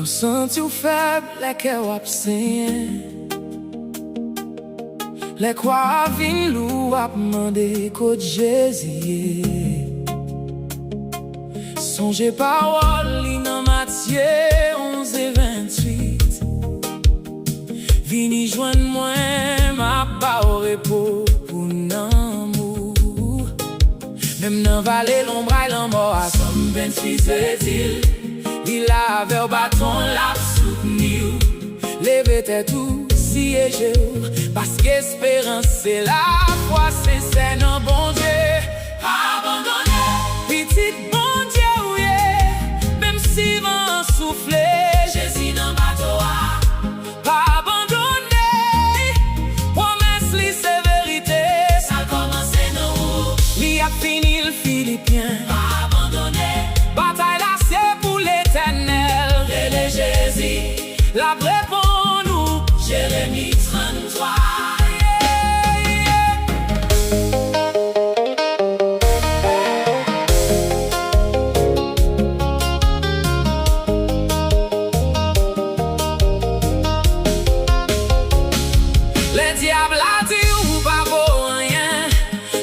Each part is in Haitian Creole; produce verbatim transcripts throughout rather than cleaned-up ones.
Santi w fèb lè kè w ap senyen. Lè kwa a vin lou, w ap mande kot Jezi ye. Sonje pawòl li nan Matye onz e venntuit. Vini jwenn mwen, m ap ba w repo pou nanm ou. Menm nan vale lonbray lanmò a, Sòm venntuit di l, li la avè w, baton l ap soutni w. Leve tèt ou, siye je w, paske esperans se lafwa sensè nan Bondye. Pa abandone. Pitit Bondye w ye, menm si van an soufle. Jezi nan bato a. Pa abandone. Pwomès li se verite. Sa l kòmanse nan ou, li ap fini l. Filipyen. Pa abandone. Batay la se pou Letènèl. Rele Jezi, l ap reponn ou. Jeremi tranntwa. Yeah, yeah. Lè dyab la di w pa vo anyen,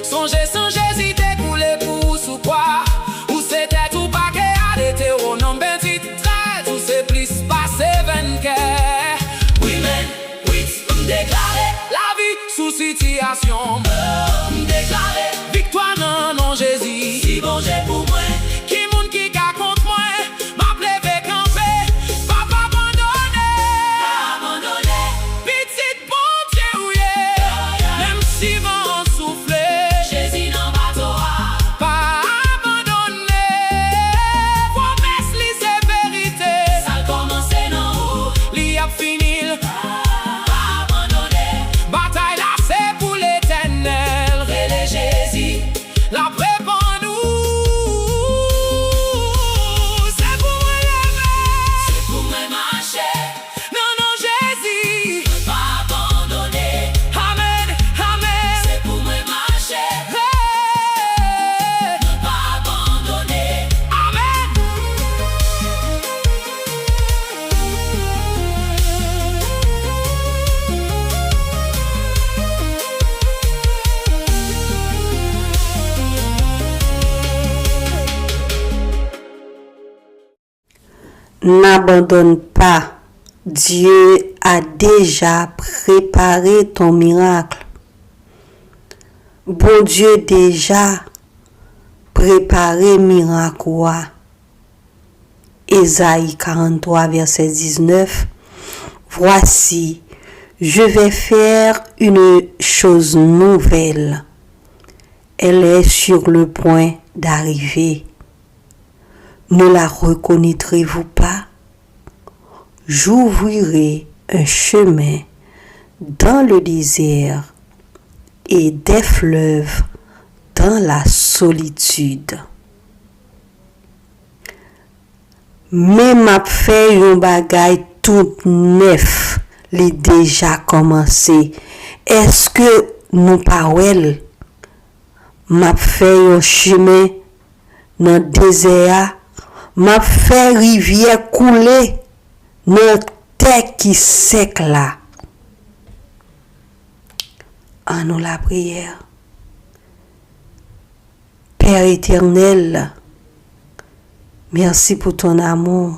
sonje san Jezi te koule pou ou sou kwa. Ou se tèt, ou pa ke a. Detewonòm venntuit trèz, ou se plis pase venkè. Wi, men, wi, m deklare lavi sou sitiyasyon m. M deklare viktwa nan non Jezi. Si Bondye pou mwen, ki moun ki ka kont mwen? M ap leve kanpe, p ap abandone. Pa abandone. Pitit Bondye w ye, menm si van an soufle. Jezi nan bato a. Pa abandone. Pwomès li se verite. Sa l kòmanse nan ou, li ap fini l. Pa abandone. Batay la se pou Letènèl. Rele Jezi, l ap reponn ou. Se pou mwen leve. Se pou mwen mache. Nan non Jezi. Mwen pa abandone. Amèn, amèn. Se pou mwen mache. Hey. Mwen pa abandone. Amèn. N'abandonne pas. Dieu a déjà préparé ton miracle. Bondye deja prepare mirak ou a. Ezayi karannntwa, vèsè diznèf. Voici, je vais faire une chose nouvelle. Elle est sur le point d'arriver. Ne la reconnaîtrez-vous pas? J'ouvrirai un chemin dans le désert et des fleuves dans la solitude. Men m ap fè yon bagay tout nèf, li deja kòmanse. Èske nou pa wè l? M ap fè yon chimen nan dezè a, m ap fè rivyè koule nan tè ki sèk la. An nou lapriyè. Père éternel, merci pour ton amour,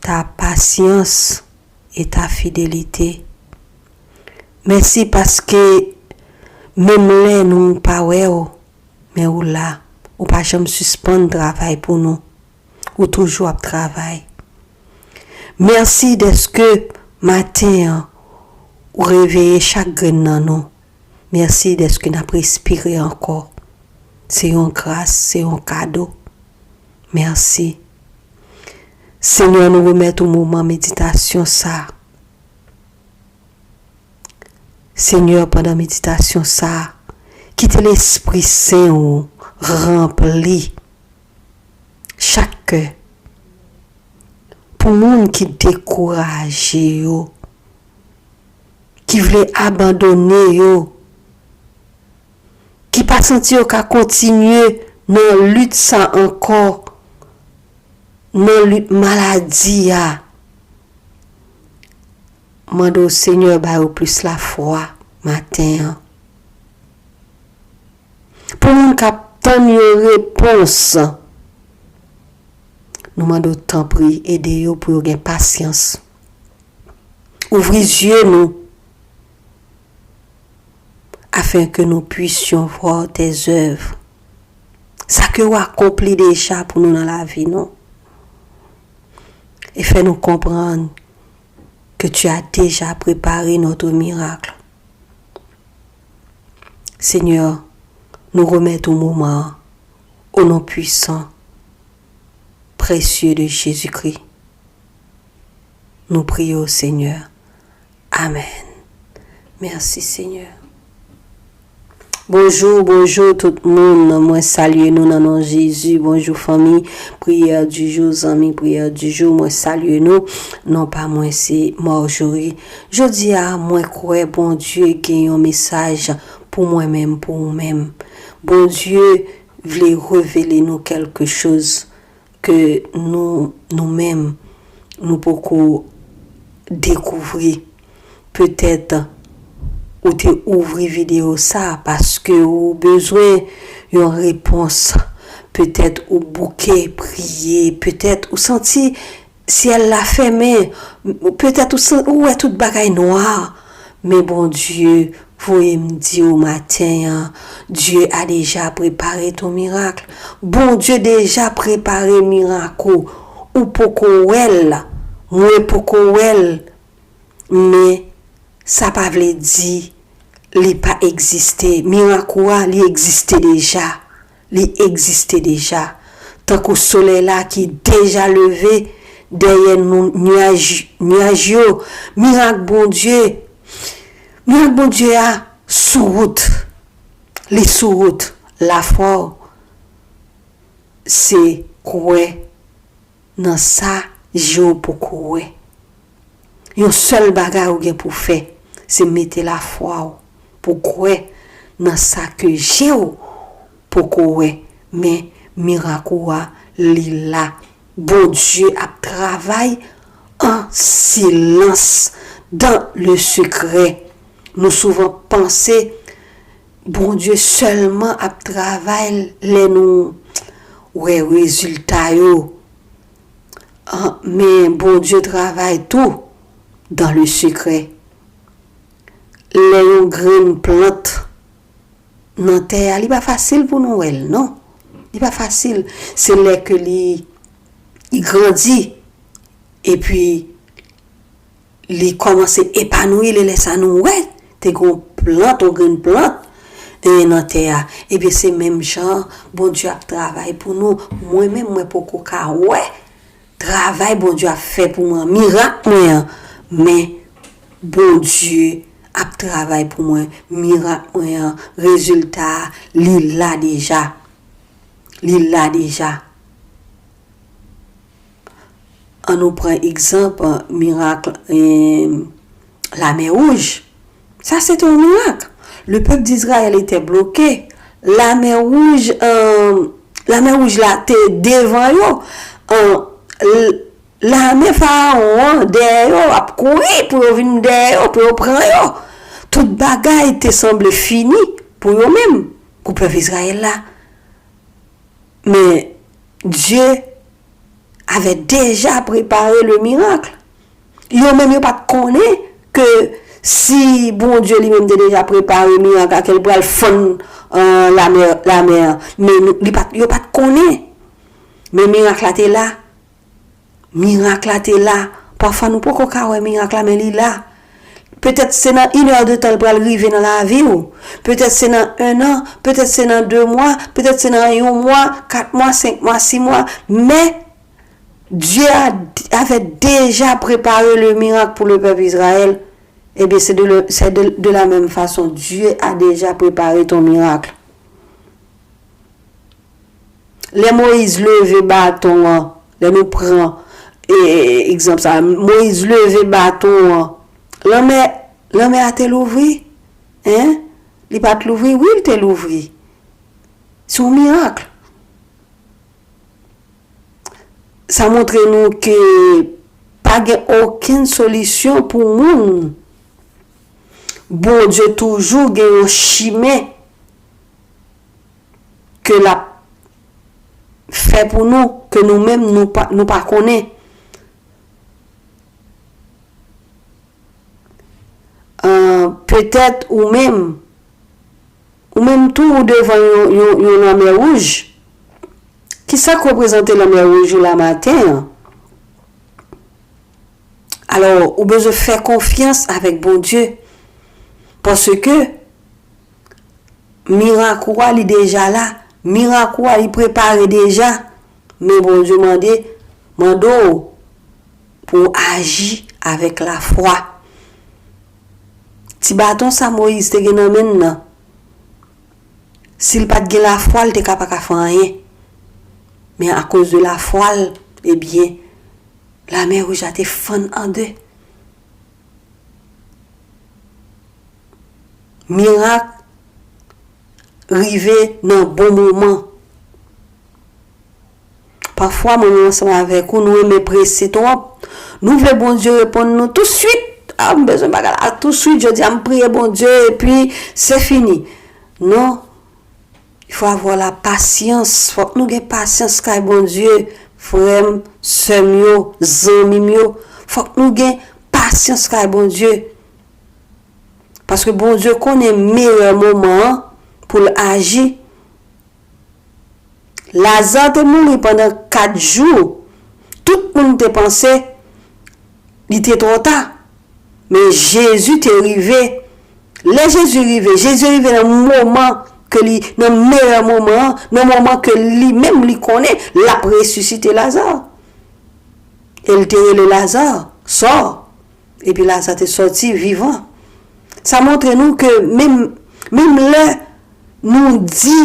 ta patience et ta fidélité. Mèsi paske menm lè nou pa wè w, men ou la, ou pa janm sispann travay pou nou. Ou toujou ap travay. Mèsi dèske maten an, ou reveye chak grenn nan nou. Mèsi dèske n ap respire ankò. Se yon gras, se yon kado. Mèsi. Senyè, nou remèt ou moman meditasyon sa a. Senyè, pandan meditasyon sa a, kite Lespri Sen ou ranpli chak kè. Pou moun ki dekouraje yo, ki vle abandone yo, ki pa santi yo ka kontinye nan lit sa ankò, nan lit maladi a. Mande w, Senyè, ba yo plis lafwa maten an. Pou moun k ap tann yon repons, nou mande w, tanpri, ede yo pou yo gen pasyans. Ouvri zye nou, afin que nous puissions voir tes œuvres. Sa ke w akonpli deja pou nou nan lavi nou. E fè nou konprann que tu as déjà préparé notre miracle. Seigneur, nou remèt ou moman an, au nom puissant, précieux de Jésus-Christ. Nou priye w, Senyè. Amen. Mèsi, Senyè. Bonjou, bonjou tout moun. Mwen salye nou nan non Jezi. Bonjou fanmi. Priyè di jou, zanmi, priyè di jou. Mwen salye nou. Non pa mwen se Marjorie. Jodi a, mwen kwè Bondye gen yon mesaj pou mwen menm, pou ou menm. Bondye vle revele nou kèlke choz ke nou, nou menm, nou poko dekouvri. Petèt ou te ouvri videyo sa paske ou bezwen yon repons. Petèt ou bouke priye. Petèt ou santi syèl la fèmen. Petèt ou san-, ou wè tout bagay nwa. Men Bondye voye m di w maten an, Dieu a déjà préparé ton miracle. Bondye deja prepare mirak ou. Ou poko wè l, mwen poko wè l, men sa pa vle di li pa egziste. Mirak ou a, li egziste deja. Li egziste deja. Tankou solèy la ki deja leve dèyè nou, nyaj, nyaj yo. Mirak Bondye, mirak Bondye a sou wout. Li sou wout. Lafwa w, se kwè nan sa je w poko wè. Yon sèl bagay ou gen pou fè, se mete lafwa w pou kwè nan sa ke je w poko wè, men mirak ou a, li la. Bondye ap travay an silans, dans le secret. Nou souvan panse Bondye sèlman ap travay lè nou wè rezilta yo. Ah, men Bondye travay tou dans le secret. Lè yon grenn plant nan tè a, li pa fasil pou nou wè l, non. Li pa fasil. Se lè ke li, li grandi, epi li kòmanse epanouyi, lè, lè sa nou wè, te gen yon plant, yon grenn plant, e, nan tè a. Ebyen, se menm jan Bondye ap travay pou nou. Mwen menm, mwen poko ka wè travay Bondye ap fè pou mwen, mirak mwen an. Men, Bondye ap travay pou mwen, mirak mwen an, rezilta a, li la deja. Li la deja. Ann nou pran egzanp, mirak, eh, Lamè Wouj. Sa se te yon mirak. Le peuple d'Israël était bloqué. Lamè Wouj, eh, Lamè Wouj la te devan yo. Eh, l-, lame Farawon an dèyè yo, ap kouri pou yo vin dèyè yo, pou yo pran yo. Tout bagay te sanble fini pou yo menm, pou pèp Izrayèl la. Men Dye avè deja prepare le miracle. Yo menm yo pa t konnen ke si Bondye li menm te deja prepare mirak la, ke l pral fann, eh, lamè, lamè an. Men nou, li pa t, yo pa t konnen. Men mirak la te la. Mirak la te la. Pafwa nou poko ka wè mirak la, men li la. Petèt se nan inèdetan l pral rive nan lavi w. Petèt se nan en an, petèt se nan de mwa, petèt se nan yon mwa, kat mwa, senk mwa, sis mwa. Men Dye a, avè deja prepare le mirak pou le pèp Izrayèl. Ebyen, se de le, se de, de la menm fason, Dye a deja prepare ton mirak. Lè Moyiz leve baton an, lè nou pran, e, e, egzanp sa, Moyiz leve baton an, lanmè, lanmè a te louvri? Hein? Li pa t louvri? Wi, l te louvri. Se yon mirak. Sa montre nou ke pa gen okenn solisyon pou moun. Bondye toujou gen yon chimen ke l ap fè pou nou, ke nou menm nou pa, nou pa konnen. An, petèt ou menm, ou menm tou ou devan yon, yon, yon lanmè wouj. Kisa k reprezante lanmè wouj ou la maten an? Alò, ou bezwen fè konfyans avèk Bondye. Paske mirak ou a, li deja la. Mirak ou a, li prepare deja. Men Bondye mande, mande w pou w aji avèk lafwa. Ti baton sa Moyiz te gen nan men l nan, si l pa t gen lafwa, l te ka pa ka fè anyen. Men akoz de lafwa l, ebyen, Lamè Wouj la te fann an de. Mirak rive nan bon moman. Pafwa, mwen menm ansanm avèk ou, nou renmen prese twòp. Nou vle Bondye reponn nou tousuit. A, m bezwen bagay la tousuit. Jodi a, m priye Bondye, epi se fini. Non. Il faut avoir la patience. Fòk nou gen pasyans kay Bondye, frè m, sè m yo, zanmi m yo. Fòk nou gen pasyans kay Bondye. Paske Bondye konnen meyè moman an pou l aji. Laza te mouri pandan kat jou. Tout moun te panse li te twò ta. Men Jezi te rive. Lè Jezi rive, Jezi rive nan moman ke li, nan meyè moman an, nan moman ke li menm li konnen l ap resisite Laza. E l te rele Laza, sò. Epi Laza te sòti vivan. Sa montre nou ke menm, menm lè nou di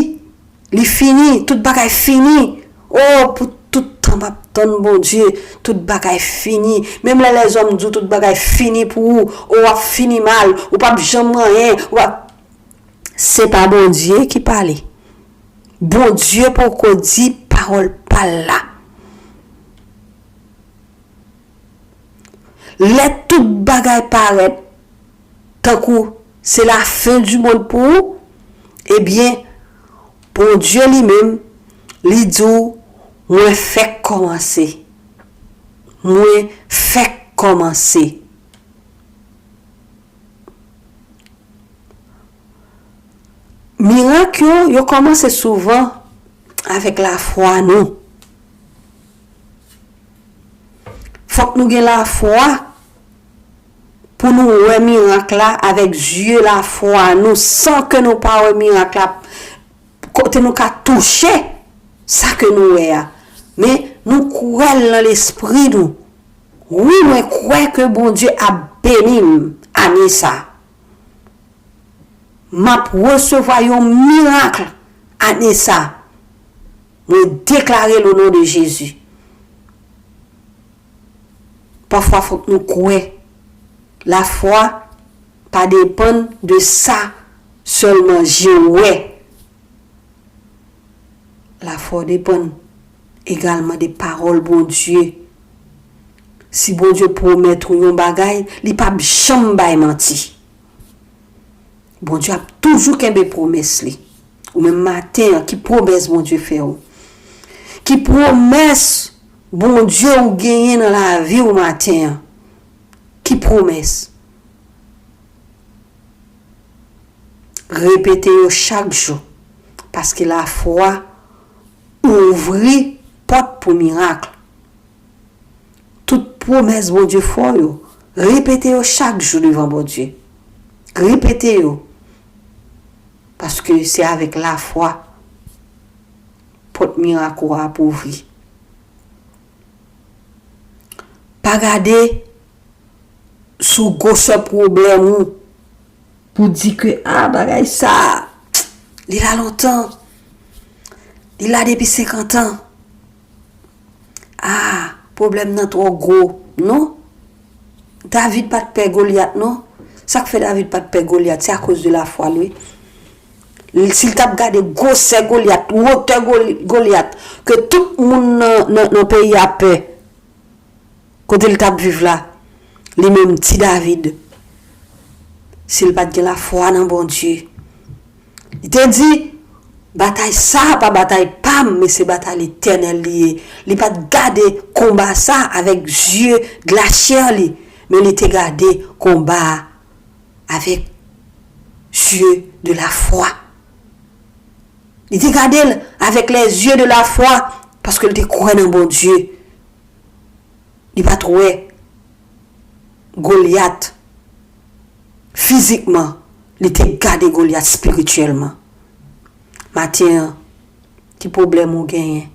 li fini, tout bagay fini, o, pou tout tan m ap tann Bondye, tout bagay fini. Menm lè lèzòm di w tout bagay fini pou ou, o, w ap fini mal, ou p ap janm anyen, w ap, se pa Bondye ki pale. Bondye poko di pawòl pa l la. Lè tout bagay parèt tankou se la fen di mond pou ou, ebyen, Bondye li menm, li di w, mwen fèk kòmanse. Mwen fèk kòmanse. Mirak yo, yo kòmanse souvan avèk lafwa nou. Fòk nou gen lafwa pou nou wè mirak la avèk zye lafwa nou, san ke nou pa wè mirak la. Kote nou ka touche sa ke nou wè a. Men nou kwè l nan lespri nou. Wi, mwen kwè ke Bondye ap beni m ane sa. M ap resevwa yon mirak ane sa. Mwen deklare l o non de Jezi. Pafwa fòk nou kwè. Lafwa pa depann de sa sèlman je wè. Lafwa w depann egalman de pawòl Bondye. Si Bondye pwomèt ou yon bagay, li p ap janm bay manti. Bondye ap toujou kenbe pwomès li. Ou menm maten an, ki pwomès Bondye fè w? Ki pwomès Bondye ou genyen nan lavi w maten an? Ki pwomès? Repete yo chak jou, paske lafwa ouvri pòt pou mirak. Tout pwomès Bondye fè w yo, repete yo chak jou devan Bondye. Repete yo, paske se avèk lafwa pòt mirak ou a ap ouvri. Pa gade sou gwosè pwoblèm ou pou di ke, a, bagay sa, li la lontan, li la depi senkant an. A, pwoblèm nan twò gwo. Non. David pa t pè Golyat, non. Sa k fè David pa t pè Golyat, se akoz de lafwa l, wi. Si l t ap gade gwosè Golyat, wotè Golyat, ke tout moun nan nan, nan peyi a pè, kote l t ap viv la, li menm, ti David, si l pa t gen lafwa nan Bondye, li te di, batay sa a pa batay pa m, men se batay Letènèl li ye. Li pa t gade konba sa a avèk zye de la chè li, men li te gade konba a avèk zye de lafwa. Li te gade l avèk lèzye de lafwa, paske l te kwè nan Bondye. Li pa t wè Golyat fizikman, li te gade Golyat espirityèlman. Maten an, ki pwoblèm ou genyen?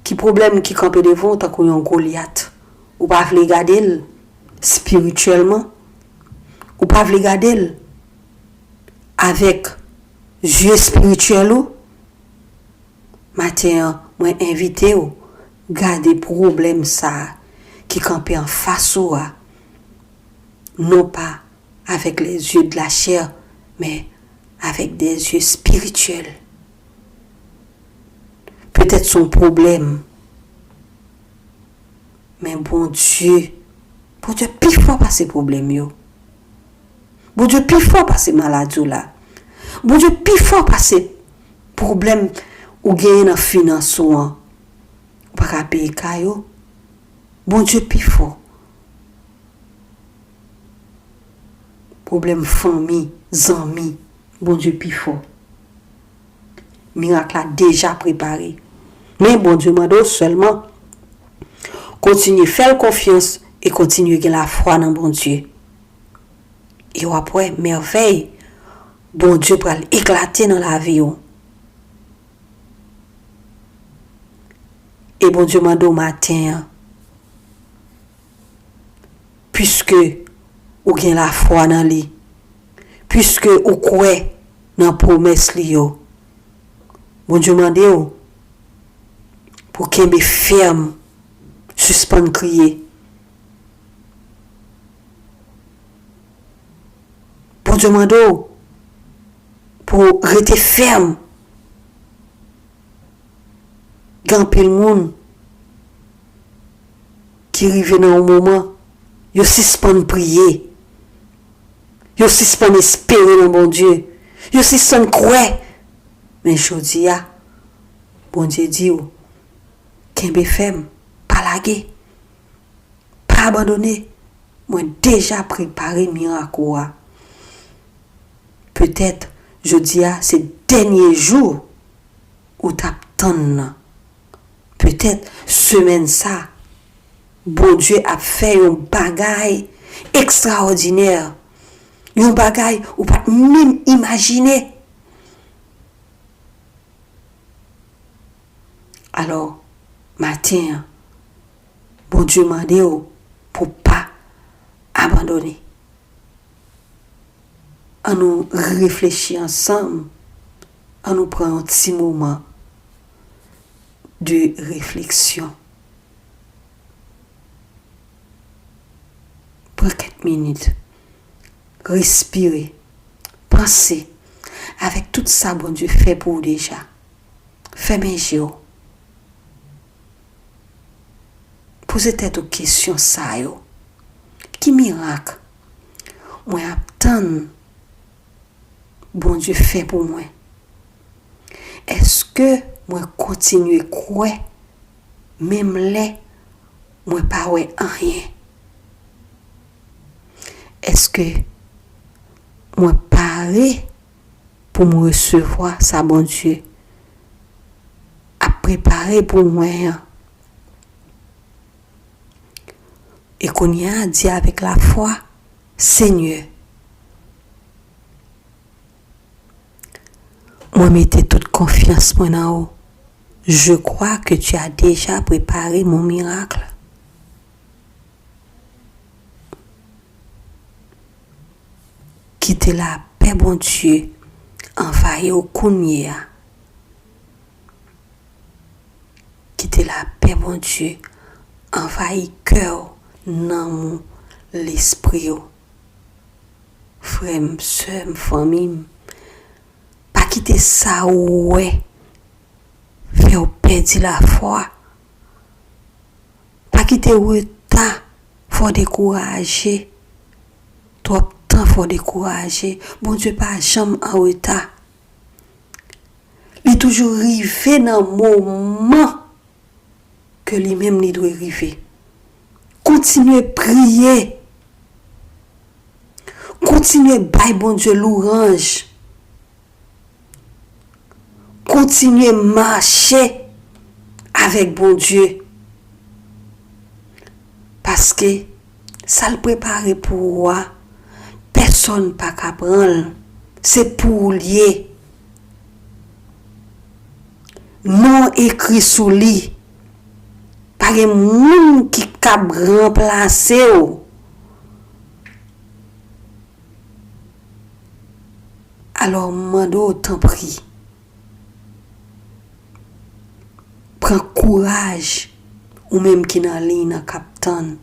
Ki pwoblèm ki kanpe devan w tankou yon Golyat? Ou pa vle gade l espirityèlman? Ou pa vle gade l avèk zye espirityèl ou? Maten an, mwen envite w gade pwoblèm sa a ki kanpe anfas ou a, non pa avec les yeux de la chair, mais avec des yeux spirituels. Petèt se yon pwoblèm, men Bondye, Bondye pi fò pase pwoblèm yo. Bondye pi fò pase maladi w la. Bondye pi fò pase pwoblèm ou genyen nan finans ou an. Ou pa ka peye kay ou. Bondye pi fò. Pwoblèm fanmi, zanmi, Bondye pi fò. Mirak la deja prepare. Men Bondye mande w sèlman kontinye fè l konfyans e kontinye gen lafwa nan Bondye. E w ap wè mèvèy Bondye pral eklate nan lavi w. E Bondye mande w maten an, piske ou gen lafwa nan li, piske ou kwè nan pwomès li yo, Bondye mande w pou w kenbe fèm, sispann kriye. Bondye mande w pou w rete fèm. Gen anpil moun ki rive nan yon moman, yo sispann priye. Yo sispann espere nan Bondye. Yo sispann kwè. Men jodi a, Bondye di w, kenbe fèm, pa lage, pa abandone. Mwen deja prepare mirak ou a. Petèt, jodi a, se dènye jou ou t ap tann nan. Petèt, semèn sa, Bondye ap fè yon bagay ekstraòdinè, yon bagay ou pa t menm imajine. Alò, maten an, Bondye mande w pou w pa abandone. Ann nou reflechi ansanm. Ann nou pran yon ti moman de refleksyon. Pran kèk minit. Respire. Panse avèk tout sa Bondye fè pou ou deja. Fèmen je w. Poze tèt ou kesyon sa yo. Ki mirak mwen ap tann Bondye fè pou mwen? Èske mwen kontinye kwè menm lè mwen pa wè anyen? Èske mwen pare pou m resevwa sa Bondye ap prepare pou mwen an? E kounye a, di avèk lafwa, Senyè, mwen mete tout konfyans mwen nan ou. Je crois que tu as déjà préparé mon miracle. Kite lapè Bondye anvayi w kounye a. Kite lapè Bondye anvayi kè w, nanm ou, lespri w. Frè m, sè m, fanmi m, pa kite sa ou wè fè w pèdi lafwa. Pa kite reta fè w dekouraje. Twòp tan fè w dekouraje. Bondye pa janm an reta. Li toujou rive nan moman ke li menm li dwe rive. Kontinye priye. Kontinye bay Bondye louwanj. Kontinye mache avèk Bondye. Paske sa l prepare pou ou a, pèsonn pa ka pran l. Se pou ou l ye. Non w ekri sou li. Pa gen moun ki kab ranplase w. Alò, m mande w, tanpri, pran kouraj, ou menm ki nan liy nan k ap tann.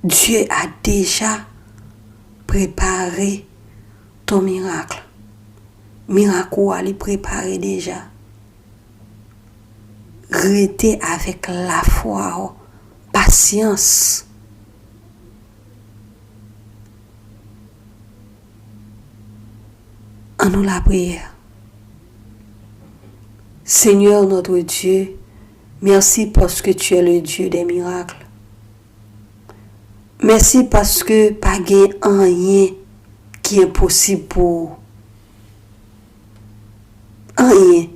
Dieu a déjà préparé ton miracle. Mirak ou a, li prepare deja. Rete avèk lafwa w, pasyans. An nou lapriyè. Seigneur notre Dieu, merci parce que tu es le Dieu des miracles. Mèsi paske pa gen anyen ki enposib pou ou. Anyen.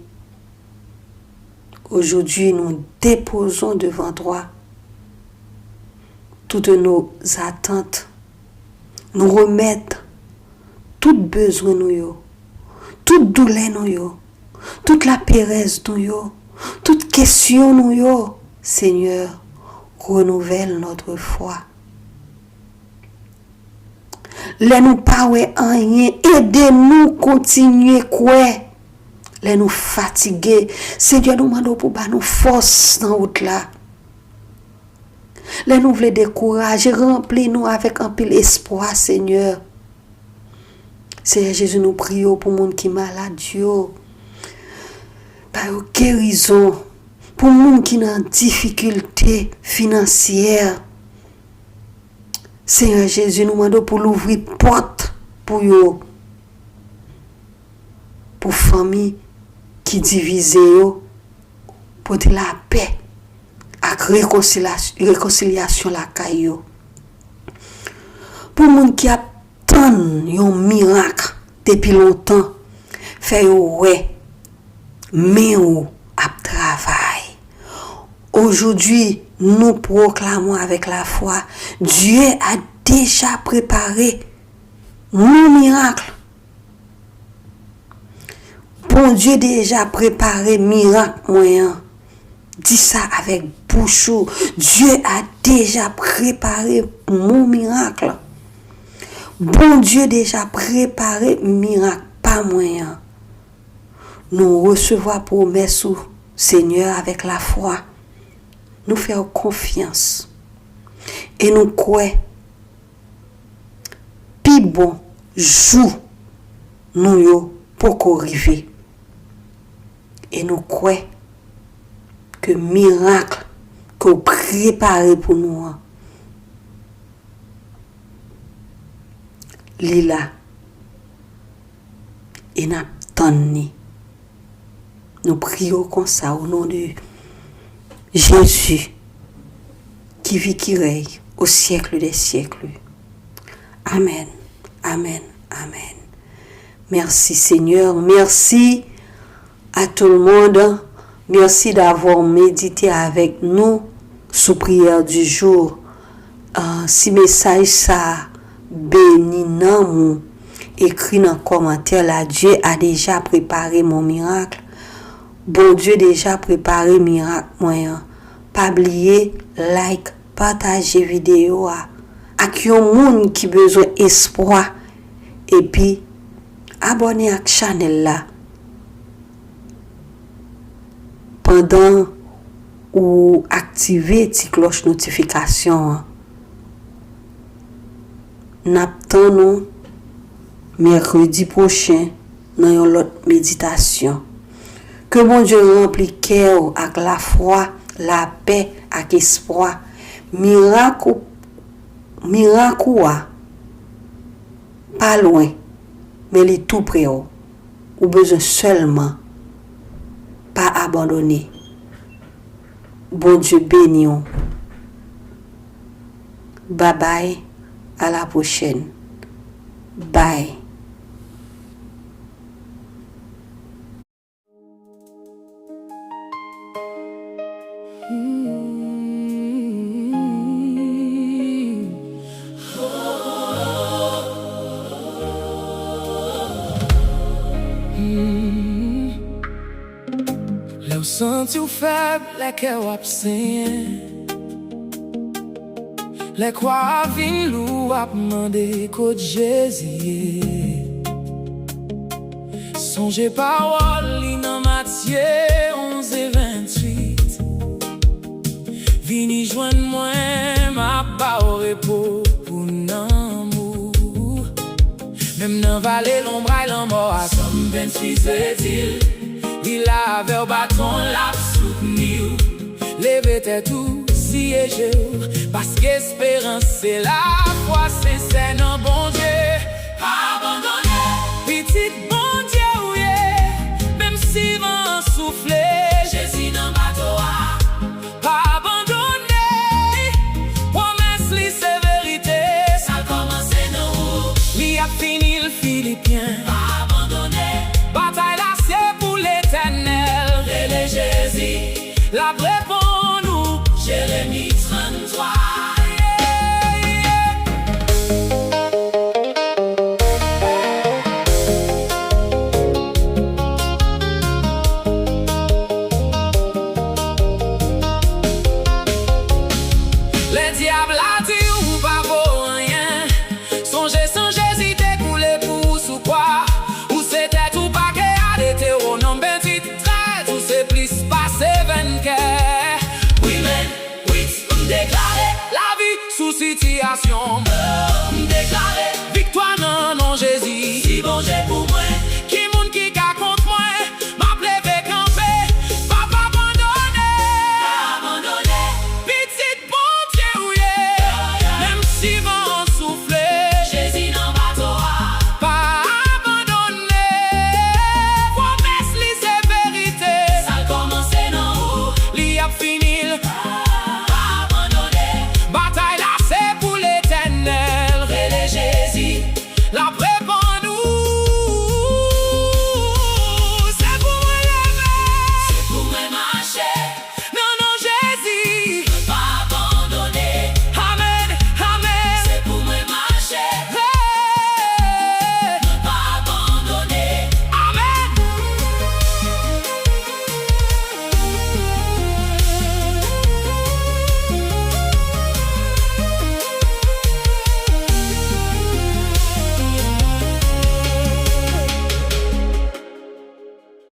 Aujourd'hui, nous déposons devant toi toutes nos attentes. Nou remèt tout bezwen nou yo, tout doulè nou yo, tout laperèz nou yo, tout kesyon nou yo. Seigneur, renouvelle notre foi. Lè nou pa wè anyen, ede nou kontinye kwè. Lè nou fatige, Senyè, nou mande w pou ba nou fòs nan wout la. Lè nou vle dekouraje, ranpli nou avèk anpil espwa, Senyè. Senyè Jezi, nou priye w pou moun ki malad yo. Ba yo gerizon. Pou moun ki nan difikilte finansyè, Senyè Jezi, nou mande w pou louvri pòt pou yo. Pou fanmi ki divize yo, pote lapè ak rekonsilas-, rekonsilyasyon lakay yo. Pou moun ki ap tann yon mirak depi lontan, fè yo wè men w ap travay. Aujourd'hui, nous proclamons avec la foi, Dieu a déjà préparé mon miracle. Bondye deja prepare mirak mwen an. Di sa avèk bouch ou. Dieu a déjà préparé mon miracle. Bondye deja prepare mirak pa mwen an. Nou resevwa pwomès ou, Senyè, avèk lafwa. Nou fè w konfyans. E nou kwè pi bon jou nou yo poko rive. E nou kwè ke mirak ke w prepare pou nou an, li la. E n ap tann ni. Nou priye w konsa, o non de Jezi, ki viv, ki rèy o syèk dè syèk. Amèn, amèn, amèn. Merci Seigneur, merci à tout le monde. Merci d'avoir médité avec nous sous prière du jour. Ah, si mesaj sa a beni nanm ou, ekri nan kòmantè la, Dieu a déjà préparé mon miracle. Bondye deja prepare mirak mwen an. Pa bliye like, pataje videyo a ak yon moun ki bezwen espwa. Epi, abòne ak chanèl la pandan ou aktive ti klòch notifikasyon an. N ap tann ou mèkredi pwochen nan yon lòt meditasyon. Ke Bondye ranpli kè w ak lafwa, lapè, ak espwa. Mirak ou, mirak ou a pa lwen, men li tou pre w. Ou bezwen sèlman pa abandone. Bondye beni w. Babay, a la pwochèn. Bay. Lè w santi w fèb, lè kè w ap senyen, lè kwa a vin lou, w ap mande kot Jezi ye. Sonje pawòl li nan Matye onz e venntuit. Vini jwenn mwen, m ap ba w repo pou nanm ou. Menm nan vale lonbray lanmò a, Sòm venntuit di l, li la avè w, baton l ap soutni w. Leve tèt ou, siye je w, paske esperans se lafwa sensè nan Bondye. Pa abandone. Pitit Bondye ou ye, menm si van an soufle. Jezi nan bato a. Pa abandone. Pwomès li se verite. Sa l kòmanse nan ou, li ap fini l. Filipyen. Pa abandone. Batay la se pou Letènèl. Rele Jezi. L ap reponn ou. Jeremi tranntwa. Lè dyab la di ou pa vo anyen, sonje san Jezi te koule pou ou sou kwa. Ou se tèt, ou pa ke a, Detewonòm venntuit trèz, ou se plis pase venkè. Wi, men, wi, m deklare lavi sou sitiyasyon m. M deklare viktwa nan non Jezi. Si Bondye pou mwen, ki moun ki ka kont mwen? M ap leve kanpe, m ap abandone. Pa abandone. Pitit Bondye ou ye. Menm si van an soufle. Jezi nan bato a. Pa abandone. Pwomès li se verite. Sa l kòmanse nan ou, li ap fini.